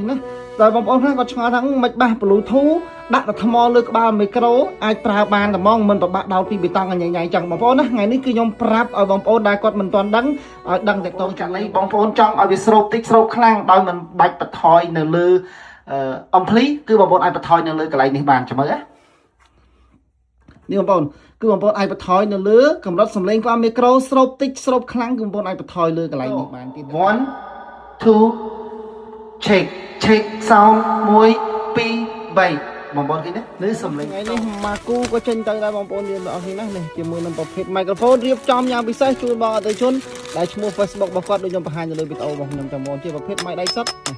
ណាតែបងប្អូនខ្លះគាត់ឆ្ងល់ថាមិនបាស Bluetooth ដាក់តែថ្មលើក្បាលមីក្រូអាចប្រើបានតែហ្មងមិនពិបាកដោតពីបេតុងញ៉ៃញ៉ៃចឹងបងប្អូនណាថ្ងៃនេះគឺខ្ញុំប្រាប់ឲ្យបងប្អូនដែលគាត់មិនទាន់ដឹងឲ្យដឹងតែតងចាក់នេះបងប្អូនចង់ឲ្យវាស្រូបតិចស្រូបខ្លាំងដោយមិនបាច់បន្ថយនៅលើ ampli គឺបងប្អូនអាចបន្ថយនៅលើកន្លែងនេះបានចាំមើលណានេះបងប្អូនគឺបងប្អូនអាចបន្ថយនៅលើកម្រិតសំឡេងក្បាលមីក្រូស្រូបតិចស្រូបខ្លាំងគឺបងប្អូនអាចបន្ថយលើកន្លែងនេះបានទៀត 1 2 check check sound 1 2 3បងប្អូនឃើញទេឬសំឡេង ថ្ងៃនេះម៉ាគូក៏ចេញទៅដែរបងប្អូនយើងទាំងអស់គ្នាណានេះជាមួយនឹងប្រភេទ microphone រៀបចំយ៉ាងពិសេសជូនបងអតិថិជនដែលឈ្មោះ Facebook របស់គាត់ដូចខ្ញុំបង្ហាញនៅលើវីដេអូរបស់ខ្ញុំចាំបងជាប្រភេទ mic ដៃសុទ្ធនេះ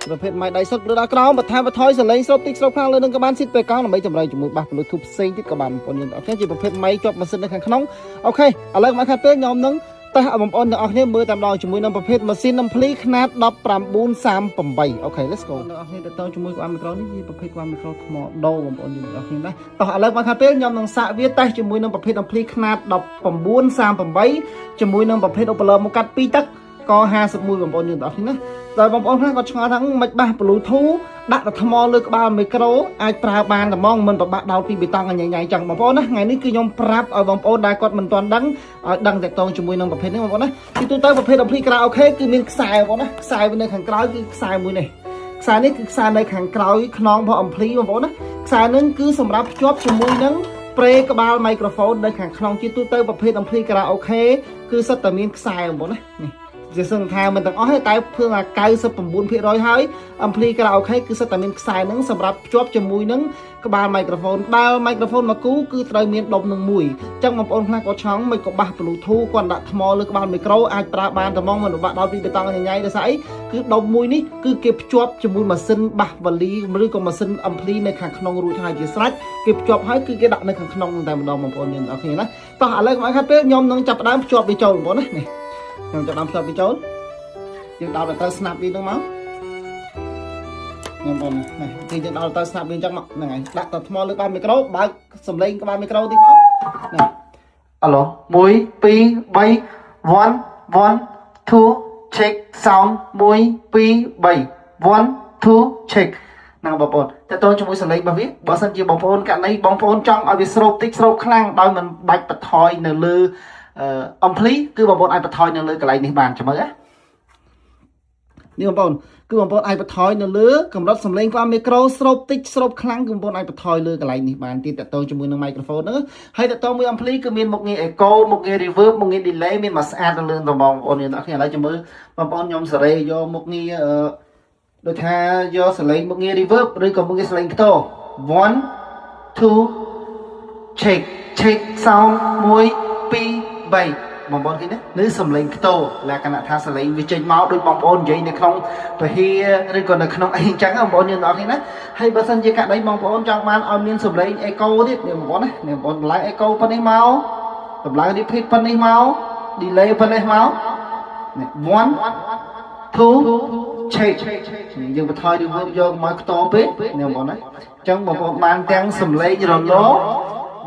ប្រភេទ mic ដៃសុទ្ធឬដល់ក្រោមបន្ថែមបន្ថយសំឡេងស្រូបតិចស្រូបខ្លាំងលើនឹងក៏បានស៊ីតពេលកង់ដើម្បីតម្រូវជាមួយបាស Bluetooth ផ្សេងទៀតក៏បានបងប្អូនយើងទាំងអស់គ្នាជាប្រភេទ mic ជាប់ម៉ាស៊ីននៅខាងក្នុង OK ឥឡូវមកខាត់ពេលខ្ញុំនឹងតេស្តឲ្យបងប្អូនទាំងអស់គ្នាមើលតាមដងជាមួយនឹងប្រភេទម៉ាស៊ីន ampli ខ្នាត1938 OK let's go ទាំងអស់គ្នាទៅតជាមួយក្បាលមីក្រូនេះជាប្រភេទក្បាលមីក្រូថ្មដូបងប្អូនយើងទាំងអស់គ្នាណាតោះឥឡូវមកខាត់ពេលខ្ញុំនឹងសាកវាតេស្តជាមួយនឹងប្រភេទ ampli ខ្នាត1938ជាមួយនឹងប្រភេទអូប៉ាឡឺមកកាត់2ទឹកក51បងប្អូនយើងទាំងអស់គ្នាណាតែបងប្អូនខ្លះគាត់ឆ្ងល់ថាមិនបាស Bluetooth ដាក់តែថ្មលើក្បាលមីក្រូអាចប្រើបានតែហ្មងមិនពិបាកដោតពីបេតុងញ៉ៃញ៉ៃចឹងបងប្អូនណាថ្ងៃនេះគឺខ្ញុំប្រាប់ឲ្យបងប្អូនដែលគាត់មិនទាន់ដឹងឲ្យដឹងតែតងជាមួយនឹងប្រភេទនេះបងប្អូនណាទីទូទៅប្រភេទ ampli ក្រៅ OK គឺមានខ្សែបងប្អូនណាខ្សែវានៅខាងក្រោយគឺខ្សែមួយនេះខ្សែនេះគឺខ្សែនៅខាងក្រោយខ្នងរបស់ ampli បងប្អូនណាខ្សែនឹងគឺសម្រាប់ភ្ជាប់ជាមួយនឹងប្រេក្បាល microphone នៅខាងក្នុងជាទូទៅប្រភេទ ampli ក្រៅ OK គឺសុទ្ធតែមានខ្សែបងប្អូនណានេះជាសឹងថាមិនទាំងអស់ទេតែភឿងថា99%ហើយ ampli ក្រៅ OK គឺសុទ្ធតែមានខ្សែហ្នឹងសម្រាប់ភ្ជាប់ជាមួយនឹងក្បាល microphone ដែល microphone មួយគូគឺត្រូវមានដុំនឹងមួយអញ្ចឹងបងប្អូនខ្លះគាត់ឆောင်းមិនក៏បាស Bluetooth គាត់ដាក់ថ្មលើក្បាលមីក្រូអាចប្រើបានតែហ្មងមិនពិបាកដល់ពីបេតុងញ៉ៃៗដោយសារអីគឺដុំមួយនេះគឺគេភ្ជាប់ជាមួយម៉ាស៊ីនបាសវ៉ាលីឬក៏ម៉ាស៊ីន ampli នៅខាងក្នុងរួចហើយជាស្រេចគេភ្ជាប់ហើយគឺគេដាក់នៅខាងក្នុងតែម្ដងបងប្អូនយើងទាំងអស់គ្នាណាតោះឥឡូវកុំឲ្យខាត់ពេលខ្ញុំនឹងចាប់ផ្ដើមភ្ជាប់វាចូលបងប្អូនណានេះខ្ញុំចាប់ផ្ដើមភ្ជាប់វាចូលយើងដោតទៅត្រូវស្នាប់វានឹងមកខ្ញុំបងនេះគឺយើងដោតទៅស្នាប់វាអញ្ចឹងមកហ្នឹងហើយដាក់ទៅថ្មលើក្បាលមីក្រូបើកសំឡេងក្បាលមីក្រូតិចមកនេះ អាឡូ1 2 3 1 1 2 check sound 1 2 3 1 2 check ហ្នឹងបងប្អូនតើតើជាមួយសំឡេងរបស់វាបើសិនជាបងប្អូនករណីបងប្អូនចង់ឲ្យវាស្រូបតិចស្រូបខ្លាំងដោយមិនបាច់បន្ថយនៅលើ ampli គឺបងប្អូនអាចបន្ថយនៅលើកន្លែងនេះបានចាំមើលណា នេះបងប្អូនគឺបងប្អូនអាចបន្ថយនៅលើកម្រិតសំឡេងក្បាលមីក្រូស្រូបតិចស្រូបខ្លាំងគឺបងប្អូនអាចបន្ថយលើកន្លែងនេះបានទៀតតទៅជាមួយនឹង microphone ហ្នឹង ហើយតើតមួយ ampli គឺមានមុខងារ echo មុខងារ reverb មុខងារ delay មានមកស្អាតនៅលើបងប្អូនយើងទាំងអស់គ្នាឥឡូវចាំមើលបងប្អូនខ្ញុំសេរីយកមុខងារអឺដូចថាយកសលេងមុខងារ reverb ឬក៏មុខងារសលេងខ្ទរ1 2 check check sound 1 2 3បងប្អូនឃើញទេនេះសំឡេងខ្ទរលក្ខណៈថាសំឡេងវាចេញមកដូចបងប្អូននិយាយនៅក្នុងពហិឬក៏នៅក្នុងអីអញ្ចឹងបងប្អូនយើងទាំងអស់គ្នាណាហើយបើសិនជាករណីបងប្អូនចង់បានឲ្យមានសំឡេង echo ទៀតនេះបងប្អូនណានេះបងប្អូនតម្លើង echo ប៉ុណ្នេះមកតម្លើង repeat ប៉ុណ្នេះមក delay ប៉ុណ្នេះមកនេះ1 2 check យើងបន្ថយ reverb យកមកខ្ទរពេកនេះបងប្អូនណាអញ្ចឹងបងប្អូនបានទាំងសំឡេងរលក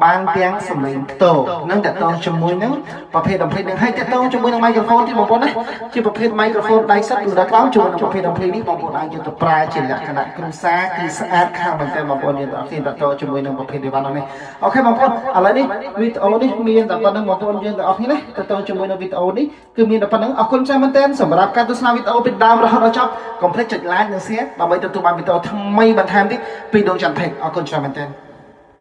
បានទាំងសំឡេងខ្ទរនឹងតកតងជាមួយនឹងប្រភេទ ampli នឹងហើយតកតងជាមួយនឹង microphone ទៀតបងប្អូនណាជាប្រភេទ microphone ដៃសិតឬដល់ក្រោមជាមួយនឹងប្រភេទ ampli នេះបងប្អូនអាចយកទៅប្រើជាលក្ខណៈគ្រួសារគឺស្អាតខ្លាំងមែនទែនបងប្អូនយើងទាំងអស់គ្នាតកតងជាមួយនឹងប្រភេទអីវ៉ាន់នេះ OK បងប្អូនឥឡូវនេះវីដេអូនេះមានតែប៉ុណ្្នឹងបងប្អូនយើងទាំងអស់គ្នាណាតកតងជាមួយនឹងវីដេអូនេះគឺមានតែប៉ុណ្្នឹងអរគុណច្រើនមែនទែនសម្រាប់ការទស្សនាវីដេអូពីដើមរហូតដល់ចប់កុំភ្លេចចុច like និង share ដើម្បីទទួលបានវីដេអូថ្មីបន្ថែមទៀតពីដងច័ន្ទថេកអរគុណច្រើនមែនទែន។